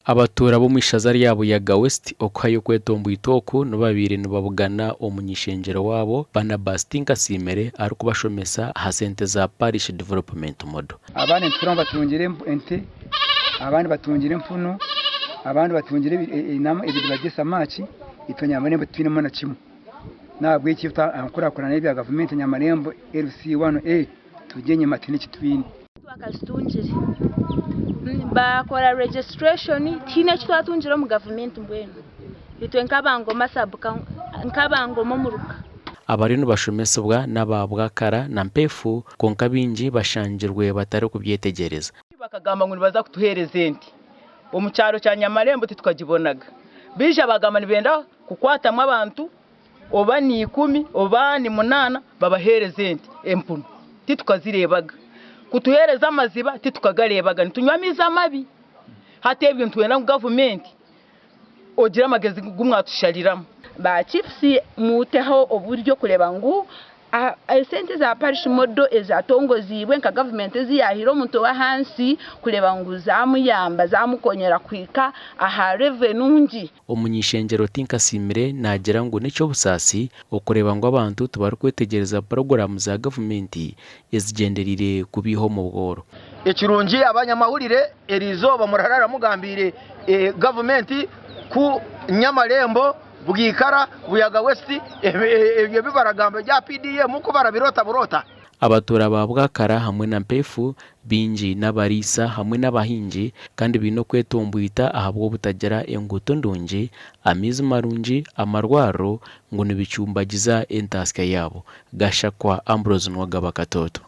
Abatuura b'omu ishaza rya Buyaga West okuhayo okwetomboita oku nibabaire nibabugana omuny'ishengyero waabo Barnabas Tinkasiimire arikubashomesa aha sente za Parish Development Model. Abandi nituhurira ngu batungire ente, abandi batungire empunu, abandi batungire ebidiba by'esamaaki, itwe Nyamarembo titwinemu na kimwe. N'ahabw'ekyo enkurakurana y'ebya gavumenti Nyamarembo LC one A turi enyima tihaine eki twine. Twakazitungire baakora registration tihaine eki twatungire omu gavumenti mbwenu itwe nk'abangoma sub nk'abangoma omuruka. Abariyo nibashomesibwa n'aba Bwakara na Mpeefu kwonka baingi bashangirwe batarikubyetegyereza. Bakagamba ngu nibaza kutuheereza ente omu kyaro kya Nyamarembo titukagibonaga. Baija bagamba nibenda kukwatamu abantu oba ni ikumi oba ni munaana babaheereze ente empunu titukazireebaga. Kutuheereza amaziba titukagareebaga nitunywa amaizi amabi. Hati ebyo nitwenda ngu gavumenti ogire amagezi gu mwatushariramu. Ba chiefs muteho oburyo kureba ngu esente za parish model ezatongoziibwe nka gavumenti ezi yahaire omuntu ow'ahansi kureba ngu zamuyamba zamukonyera kuhika aha level enungi. Omuny'ishengyero Tinkasiimire naagira ngu n'eky'obusaasi okureeba ngu abantu tibarikwetegyereza puroguraamu za gavumenti ezigyendereire kubaiha omu bworo. Ekirungi abanyamahurire eriizooba murarara mugambiire gavumenti ku Nyamarembo, Bwikara, Buyaga West ebyo ebi baragamba ebya PDM ku barabiroota buroota. Abatuura ba Bwakara hamwe na Mpeefu baingi n'abariisa hamwe n'abahingi kandi baine okwetomboita ahabw'obutagira enguuto ndungi, amaizi marungi, amarwariro ngu nibicumbagiza entaasya yaabo. Gashakwa Ambrose Nuwagaba Katoto.